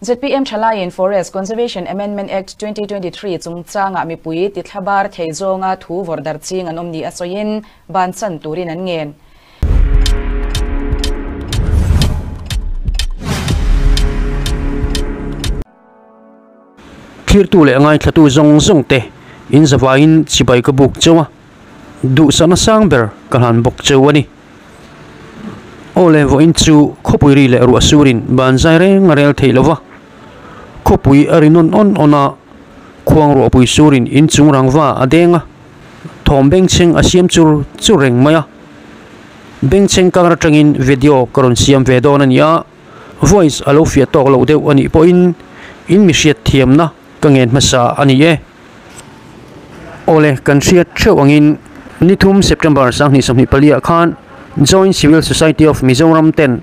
ZPM thalaiin Forest Conservation Amendment Act 2023 chungchangah mipui tithlabar thei zawnga thu vawrh darh ching an awm ni a sawiin bansan turin an ngen. Thirtu leh ngaithlatu zawng zawng te in zavaiin chibai ka buk cheu a, duhsakna sang ber ka hlan bawk cheu a ni. Aw le vawiin chu khawpui ri leh ruah surin ban zai reng a rel theih lova, khawpui a ri nawn awn awn a, khuang ruahpui surin inchung rangva a deng a, thawm bengchheng a siam chur chur reng mai a. Bengchheng kar atangin video ka rawn siam ve dawn a ni a, voice a lo fiah tawk loh deuh a nih pawhin in mi hriat thiamna ka ngen hmasa a ni e. Awle, kan hriat theuh angin nithum September 2024 ah khan Joint Civil Society of Mizoram ten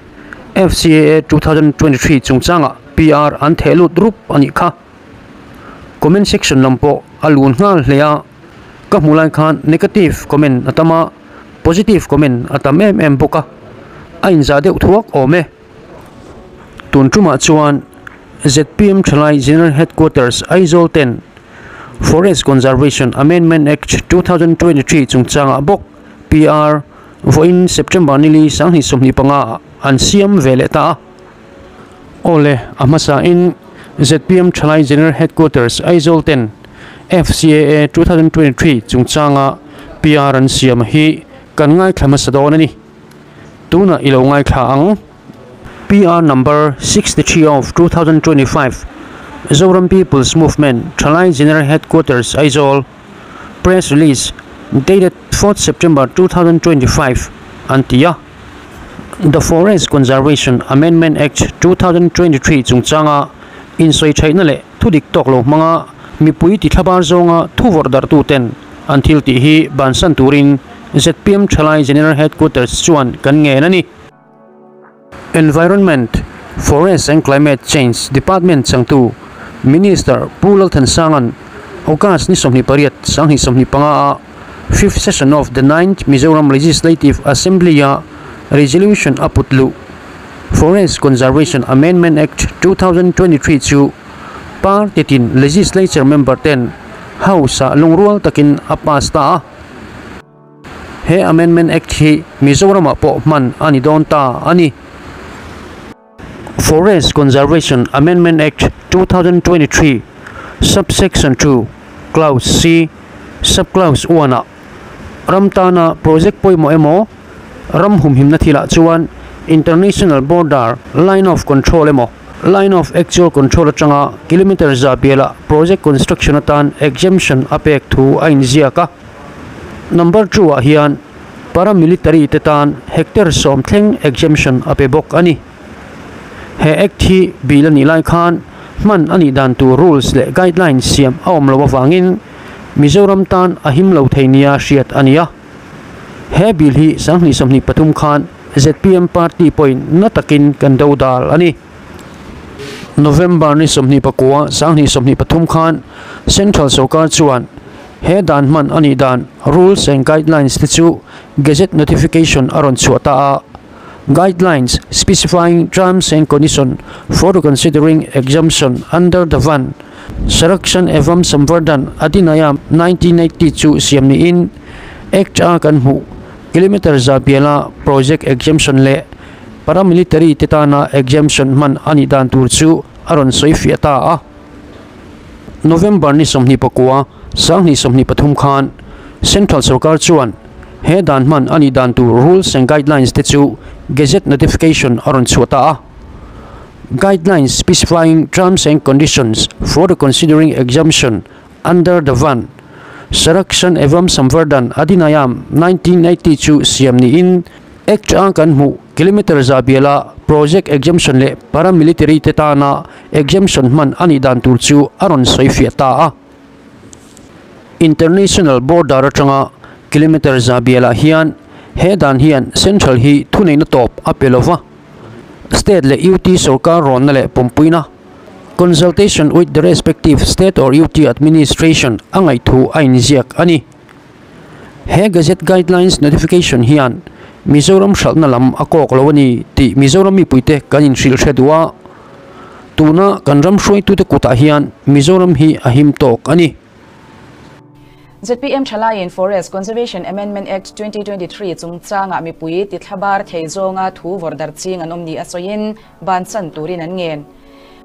FCAA 2023 chungchangah PR an theh lut rup a nih kha. Comment section lam pawh a lun nghal hle a, ka hmuh lai khan negative comment a tam a, positive comment a tam em em bawk a, a inzah deuh thuak awm e. Tun tumah chuan ZPM Thalai General Headquarters Aizawl ten Forest Conservation Amendment Act 2023 chungchangah bawk PR vawiin September nili 2025 ah an siam ve leh ta a. Awle, a hmasain ZPM Thalai General Headquarters Aizawl ten FCAA 2023 chungchanga PR an siam hi kan ngaithla hmasa dawn a ni. Tunah i lo ngaithla ang. PR number 63 of 2025 Zoram People's Movement Thalai General Headquarters Aizawl Press Release dated 4th September 2025 an ti a. The Forest Conservation Amendment Act 2023 chungchanga insawi thaihna leh thudik tawk lo hmanga mipui tithlabar zawnga thu vawrh darhtuten an thil tih hi bansan turin ZPM Thalai General Headquarters chuan kan ngen a ni. Environment, Forest and Climate Change Department changtu Minister Pu Lalthansanga'n August ni 28, 2025 a Fifth Session of the Ninth Mizoram Legislative Assembly-a Resolution a put luh Forest Conservation Amendment Act 2023 chu party tin Legislature member ten House-ah lungrual takin a pass ta a. He Amendment Act hi Mizoramah pawh hman a ni dawn ta a ni. Forest Conservation Amendment Act 2023 Sub-Section 2 Clause C Sub-Clause 1 ah ram tana project pawimawh emaw ram humhimna thilah chuan International Border Line of Control emaw Line of Actual Control atanga kilometre za bialah project construction atan exemption a pek thu a inziak a. Number 2 ah hian paramilitary te tan hectare 10 thleng exemption a pe bawk a ni. He Act hi bil a nih lai khan hman a nih dan tur rules leh guidelines siam a awm loh avangin Mizoram tan a him lo thei nia hriat a ni a. He bil hi 2023 khan ZPM party pawhin na takin kan do dal a ni. November ni 29 2023 khan Central sorkar chuan he dan hman a nih dan rules and guidelines te chu Gazette notification a rawn chhuah ta a. Guidelines specifying terms and condition for considering exemption under the Van Sarakshan Evam Samvardhan Adhinayam 1980 chu siam niin Act a kan hmuh kilometre za biala project exemption leh paramilitary te tana exemption hman a nih dan tur chu a rawn sawi fiah ta a. November ni 29 2023 khan Central sorkar chuan he dan hman a nih dan tur rules and guidelines te chu Gazette notification a rawn chhuah ta a. Guidelines specifying terms and conditions for considering exemption under the Van Sarakshan Evam Samvardhan Adhinayam 1980 chu siam niin Act a kan hmuh kilometre za biala project exemption leh paramilitary te tana exemption hman a nih dan tur chu a rawn sawi fiah ta a. International border atanga kilometre za bialah hian he dan hian Central hi thuneihna tawp a pe lova. State leh UT sorkar rawnna leh pawmpuina consultation with the respective state or UT administration a ngaihthu a inziak a ni. He Gazette Guidelines Notification hian Mizoram hralhna lam a kawk lo a ni tih Mizoram mipuite kan inhrilh hre duh a. Tuna kan ram hruaitute kutah hian Mizoram hi a him tawk a ni. Zpm Thalaiin Forest Conservation Amendment Act 2023 chungchanga mipui tithlabar thei zawnga thu vawrhdar ching an awm ni a sawiin bansan turin an ngen.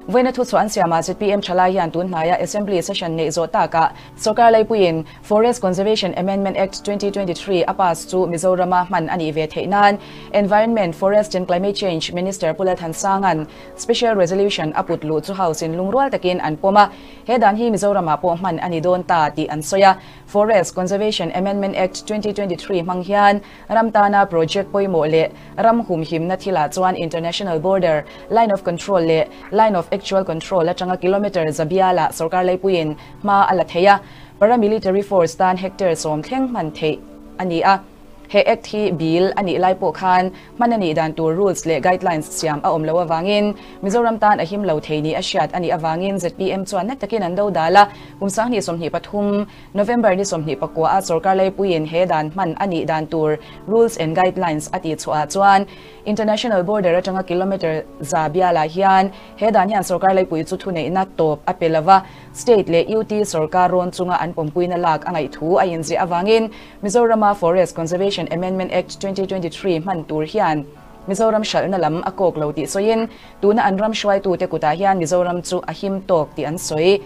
Vawiina thuchhuah an siamah zpm Thalai hian tun hnaia Assembly session neih zawh takah Sorkar Laipuiin Forest Conservation Amendment Act 2023 a pass chu Mizorama hman a nih ve theih nan Environment, Forest and Climate Change Minister Pu Lalthansanga'n Special Resolution a put luh chu House in lungrual takin an pawm a, he dan hi Mizoramah pawh hman a ni dawn ta tih an sawi a. Forest Conservation Amendment Act 2023 hmang hian ram tana project pawimawh leh ram humhimna thilah chuan International Border, Line of Control leh Line of Actual Control atanga kilometre zabialah sorkar leipuiin hma a la thei a, Paramilitary force tan hectare sawm thleng hman theih a ni a. He Act hi bill a nih lai pawh khan hman a nih dan tur rules leh guidelines siam a awm loh avangin Mizoram tan a him lo thei ni a hriat a nih avangin zpm chuan na takin an do dal a. Kum 2023 November ni 24 a sorkar leipuiin he dan hman a nih dan tur rules and guidelines a tih chhuah ah chuan International border atanga kilometre za bialah hian he dan hian sorkar leipui chu thuneihna tawp a pe lova, State leh UT sorkar rawn chunga an pawmpuina lak a ngaih thu a inziah avangin Mizorama Forest Conservation Amendment Act 2023 hman tur hian Mizoram hralhna lam a kawk lo tih sawiin tuna an ram hruaitute kutah hian Mizoram chu a him tawk tih an sawi.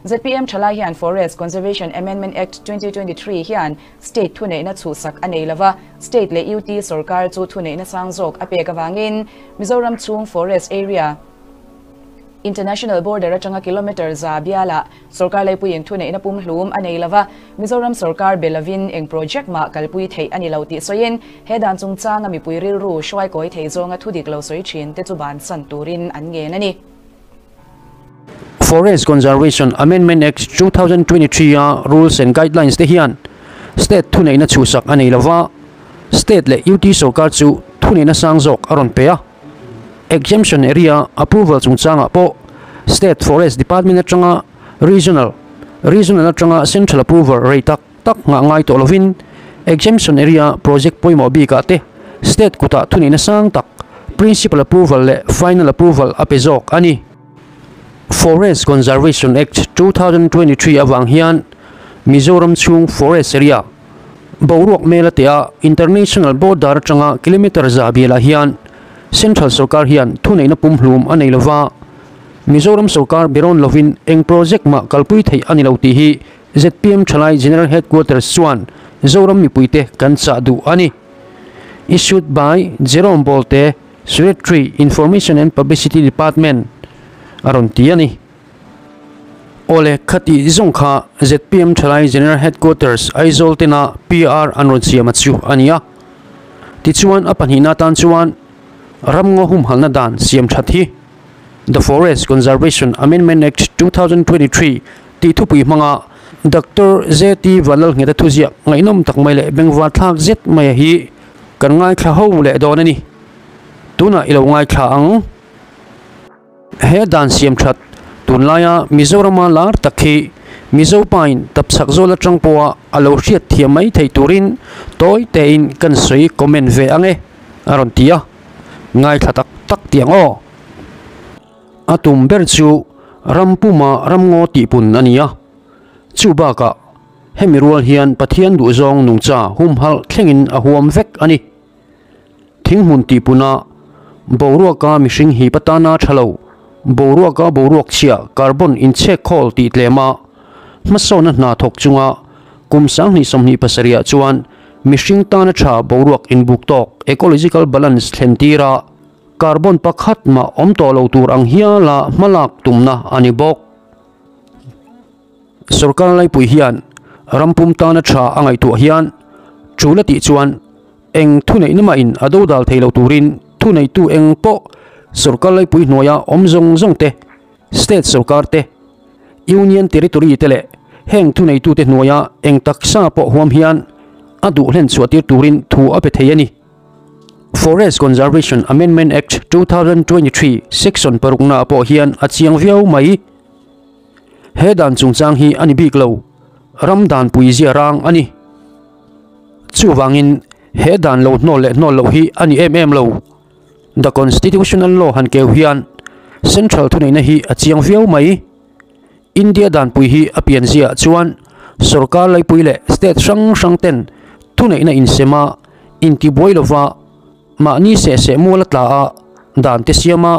Zpm thalai hian Forest Conservation Amendment Act 2023 hian State thuneihna chhuhsak a nei lova, State leh UT sorkar chu thuneihna sang zawk a pek avangin Mizoram chhung forest area, International border atanga kilometre za bialah sorkar leipuiin thuneihna pumhlum a nei lova, Mizoram sorkar be lovin eng project mah kalpui theih a ni lo tih sawiin he dan chungchanga mipui rilru hruaikawi thei zawnga thudik lo sawi thin te chu bansan turin an ngen a ni. Forest Conservation Amendment Act 2023 a rules and guidelines te hian state thuneihna chhuhsak a nei lova, state leh UT sorkar chu thuneihna sang zawk a rawn pe a. Exemption area approval chungchangah pawh State Forest Department atanga Regional, Regional atanga Central approval rei tak tak nghah ngai tawh lovin Exemption area project pawimawh bikah te State kutah thuneihna sang tak Principal approval leh Final approval a pe zawk a ni. Forest Conservation Act 2023 avang hian Mizoram chhung forest area Boruak mela tea International border atanga kilometre za bialah hian Central sorkar hian thuneihna pumhlum a nei lova, Mizoram sorkar berawn lovin eng project mah kalpui theih a ni lo tih hi zpm Thalai General Headquarters chuan Zoram mipuite kan chah duh a ni. Issued by Jerome Bolte, Secretary, Information and Publicity Department a rawn ti a ni. Awle, khati zawng kha zpm Thalai General Headquarters Aizawl tena PR an rawn siam a chu a ni a. Tichuan a pahnihna atan chuan ramngaw humhalna dan siam that hi The Forest Conservation Amendment Act 2023 tih thupui hmanga Doctor ZT Vanlalngheta thuziak ngaihnawm tak mai leh bengvar thlak zet maia hi kan ngaithla ho leh dawn a ni. Tunah i lo ngaithla ang. He dan siam that tunlaia Mizorama lar tak hi Mizo pain tapchhak zawl atang pawha a lo hriat thiam mai thei turin tawi tein kan sawi comment ve ang e a rawn ti a, ngaithla tak tak tiang aw. A tum ber chu ram puma ramngaw tihpun a ni a, chu bakah hemi rual hian Pathian duhzawng nungcha humhalh thlengin a huam vek a ni. Thinghmun tihpuna boruaka mihring hip atana tha lo, boruaka boruak chhia carbon inchhek khawl tih tlema hmasawna hna thawk chunga kum 2027 ah chuan mihring tana tha boruak inbuk tawk ecological balance thlen tira carbon pakhat mah awm tawh lo tur ang hiala hmalak tumna a ni bawk. Sorkar laipui hian ram pum tana tha a ngaihtuah hian tul a tih chuan Eng thuneihna mahin a dodal thei lo turin thuneitu eng pawh sorkar laipui hnuaia awm zawng zawng te, state sorkar te, union territory te leh heng thuneitute hnuaia eng taksa pawh huam hian a duh hlen chhuah tir turin thu a pe thei a ni. Forest Conservation Amendment Act 2023 Section parukna ah pawh hian a chiang viau mai. He dan chungchang hi a ni bik lo, ram danpui zia rang a ni. Chuvangin he dan lo hnawl leh hnawl loh hi a ni em em lo. The Constitutional Law han keu hian Central thuneihna hi a chiang viau mai. India danpui hi a pianziaah chuan sorkar laipui leh state hrang hrang ten thuneihna insema intibuai lova mahni seh seh mual a tla a, dan te siama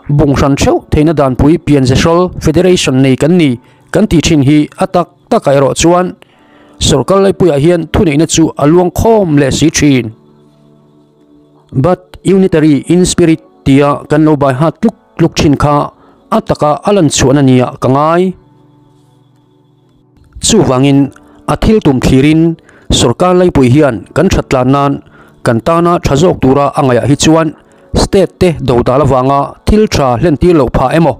bung hran theuh theihna danpui pianzehrawl federation nei kan ni kan tih thin hi a tak takah erawh chuan sorkar laipuiah hian thuneihna chu a luang khawm leh si thin. But unitary in spirit tia kan lo bai hat tluk tluk thin kha a taka a lan chhuahna nia ka ngai. Chuvangin a thil tum thlirin sorkar laipui hian kan that tlan nan kan tana tha zawk tura a ngaihah hi chuan state te dodal avanga thil tha hlen tir loh phah emaw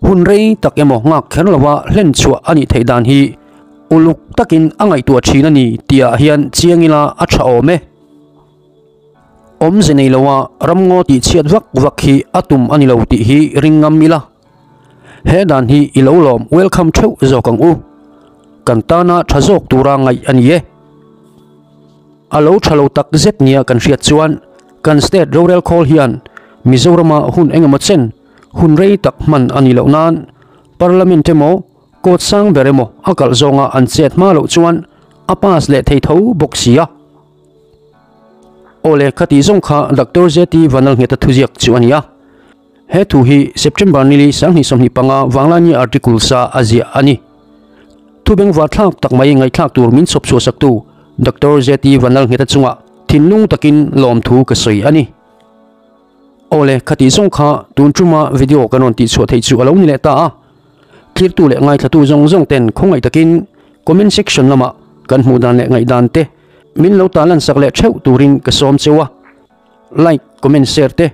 hun rei tak emaw nghak kher lova hlen chhuah a nih theih dan hi uluk takin a ngaihtuah thin a ni tihah hian chiang ila a tha awm e. Awmze nei loa ramngaw tih chhiat vak vak hi a tum a ni lo tih hi ring ngam ila. He dan hi i lo lawm welcome theuh zawk ang u. Kan tana tha zawk tura ngaih a ni e. A lo tha lo tak zet nia kan hriat chuan kan state rorel khawl hian Mizorama hun engemaw chen hun rei tak hman a nih loh nan Parliament emaw court sang ber emaw a kalh zawnga an chet hma loh chuan a pass leh thei tho bawk si a. Awle kha tih zawng kha Doctor ZT Vanlalngheta thuziak chu a ni a. He thu hi September nili 2025 Vanglaini article sa a ziah a ni. Thu bengvar thlak tak mai ngaihthlak tur min chhawp chhuah saktu Doctor ZT Vanlalngheta chungah thinlung takin lawmthu ka sawi a ni. Awle kha tih zawng kha tun tuma video kan rawn tih chhuah theih chu a lo ni leh ta a. Thirtu leh ngaithlatu zawng zawng ten khawngaih takin comment section lamah kan hmuh dan leh ngaihdan te min lo tan lan sak leh theuh turin ka sawm cheu a. Like, comment, share te.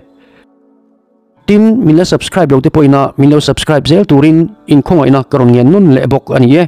Tin, min la subscribe lo te pawhin a min lo subscribe zel turin in khawngaihna ka rawn ngen nun leh bawk a ni e.